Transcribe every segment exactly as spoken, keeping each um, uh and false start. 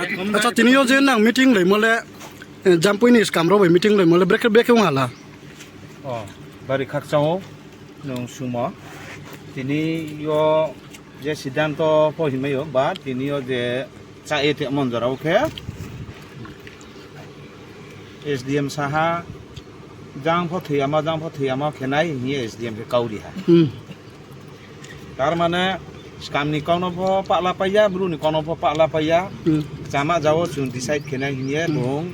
Acha, tini yo je nang meeting laimo le, eh, Jampui ni skam rao bai meeting laimo le, brekhe brekhe ong hala? O, bari khakchang ou, nung sumo. Tini yo je siddhanto pho himai yo, ba tini yo je cha ye te mon jora wo khe, S D M saha, jang pho thoi yama, jang pho thoi yama khe nai hing ye S D M khe kau ri ha. Tar mane, skam ni kau no pho pahla pai ya, bru ni kau no pho pahla pai ya. Chama ja wo chung decide khe nai hing ye bung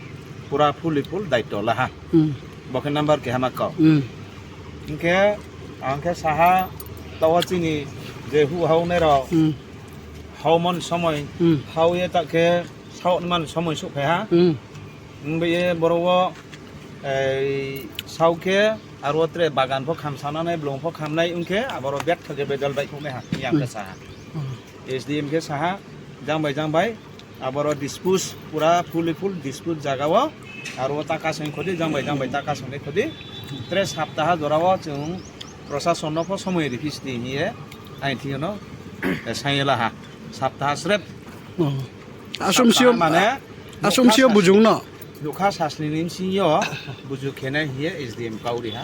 pura fully full daito la ha. Bo khe number keha ma kau. Hing khe, ang khe saha, taoh wo chini je huh hao nai rao, hao mon somoi, hao ye ta khe saoh man somoi souhphai ha. Hing bai ye boro wo, eh, sao khe, aro tre bagan pho kham sananai, blung pho kham nai ong khe, aboro betha khe bedal baihkhouh nai ha, hing ye ang khe sa ha. S D M khe sa ha, jang bai jang bai, aboro dispose, pura fully full dispose zaga wo, aro taka song kho di, jang bai jang bai taka song nai kho di, tre saptaha jora wo chung prosason no pho somoi riphi sdi hing ye, aini thing yo no, eh, saing ye la ha, saptaha srep. Asomsi yo, mane, asomsi yo bujung no. Nokha sasni ni bsing yo buju khe nai hing ye S D M kau ri ha.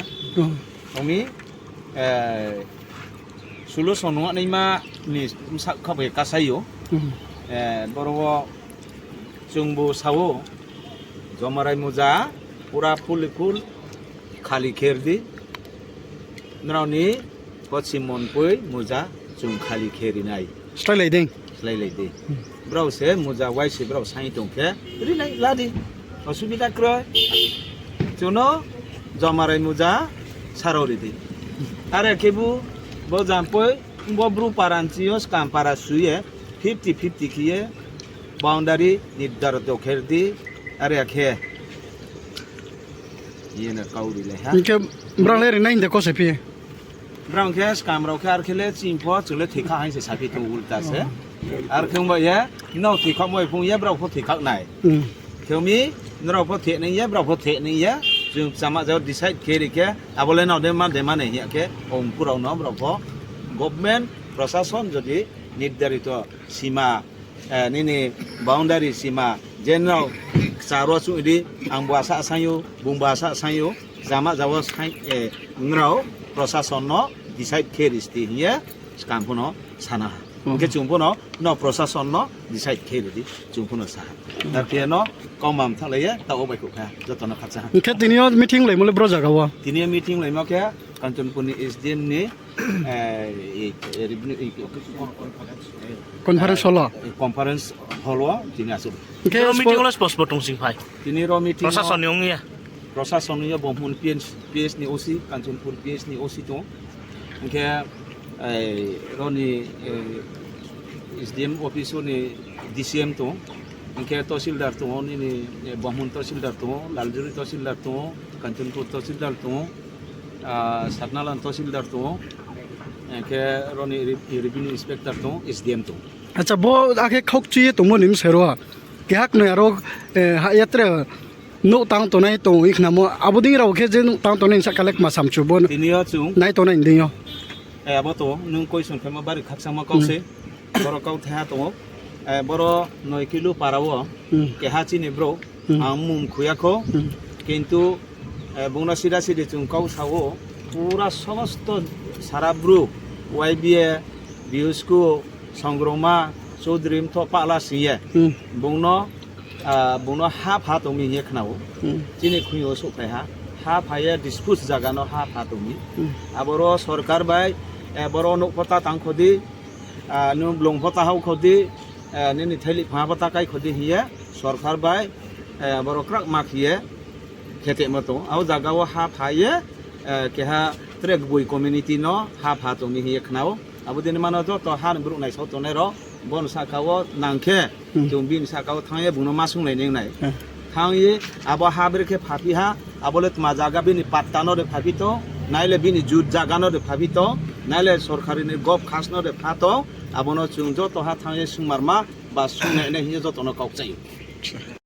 Omi, eh, solution nuh naima ni bsa kha bai kasai ou. Eh, boro wo chungbu sa ou, Jomarai Muja, pura fully full khali khe ri di. Nrao ni Pochim Monpui Muja chung khali khe ri nai. Sláilai di. Brao se Muja wai se brao saing tong khe ri nai la di. Osubida kroi. Chung no Jomarai Muja sarao ri di. Are khebu bo Jampui, bo bru para ni sing yo skam para sui ye fifty fifty khe ye boundary nirdarito khe ri di. Are khe ye no kau ri lai ha. Hing khe brao le ri nai hing de kau se phi. Brao khe skam rao khe ar khe le chini pho chung le thoikha haing se saphi tong ulta se. Ar khe ongba ye, nrao thoikha moi phung ye brao pho thoikha nai. Khe mi, nrao pho theh nai ye, brao pho theh nai ye, chung chama jao decide khe ri khe, abo le nrao de ma de ma nai hing ya khe, ong phu rao no brao pho government, prosason jodi nirdarito sima, eh, nini boundary sima, je nrao kchar wo chung di, ang bo asa saing ou, bung bo asa saing ou, chama jao saing, eh, nrao prosason no decide khe ri sdi hing ye, skam pho no sana ha. Hing khe chung pho no, no prosason no decide khe ri di, chung pho no sa ha. Ar khe no, kauma mthaohlai ye, taoh wo baihkhouh kha, joto no khakchang ha. Hing khe tini yo meeting laimo le bro zaga wo? Tini yo meeting laimo khe, Kanchanpur ni S D M ni, eh, conference hall wo? Conference hall wo tini achouh. Hing khe ro meeting wo le spo spo tong sing phai? Tini ro meeting prosason ni ong ye? Prosason ni yo Bohmun P H, P H ni O C, Kanchanpur P H ni O C tong. Hing khe, eh, ro ni, eh, S D M office ni D C M tong. Hing khe tahsildar tong ou, nini, eh, Bohmun tahsildar tong ou, Laljuri tahsildar tong ou, Kanchanpur tahsildar tong ou, ah, Satnalan tahsildar tong ou, hing khe ro ni re-, revenue inspector tong ou, S D M tong ou. Acha, bo akhe khaukchi ye tongmo ni bsai ro, keha knoi aro, eh, ha ya tre nouh tang tongnai tong ou, i khnamo, abo dei rao khe je nouh tang tongnai ni sahka le kma samchu bo nai tongnai ni deing yo. Eh, abo to, nung question khe ma bari khakchangma kau se. Boro kauthaiha tong ou. Eh, boro noi kilo para wo, keha chini brouh, ang mung khui ya khou. Kintu, eh, bung no sida sidi chung kau sa ou, pura somosto sara bru, Y B A, B S K, Songrongma, Choudhury mthoh pahla sing ye, bung no, ah, bung no ha pha tong mi hing ye khna ou. Chini khui yo souhphai ha, ha pha ye dispose zaga no ha pha tong mi. Aboro sorkar bai, eh, boro nouh pho ta tang kho di, ah, nung blung pho ta hao kho di, eh, nini thailih pha pho ta kai kho di hing ye, sorkar bai, eh, boro krak ma khe ye, khe tongmo tong ou. Abo zaga wo ha pha ye, eh, keha tre gboi community no ha pha tong mi hing ye khna ou. Abo dei ni mano joto ha ni brouh naisao tongnai rao, bo ni sahka wo nang khe, chung bini sahka wo thanng ye bung no ma sunglai nai nai. Thanng ye abo ha brekhe phaphi ha, abo le tma zaga bini patta no de phaphi tong, nai le bini jut zaga no de phaphi tong, nai le sorkari ni gob khas no de pha tong, abo no chung joto ha thanng ye sungmarma ba sungnai nai hing ye joto no kau kchai ou.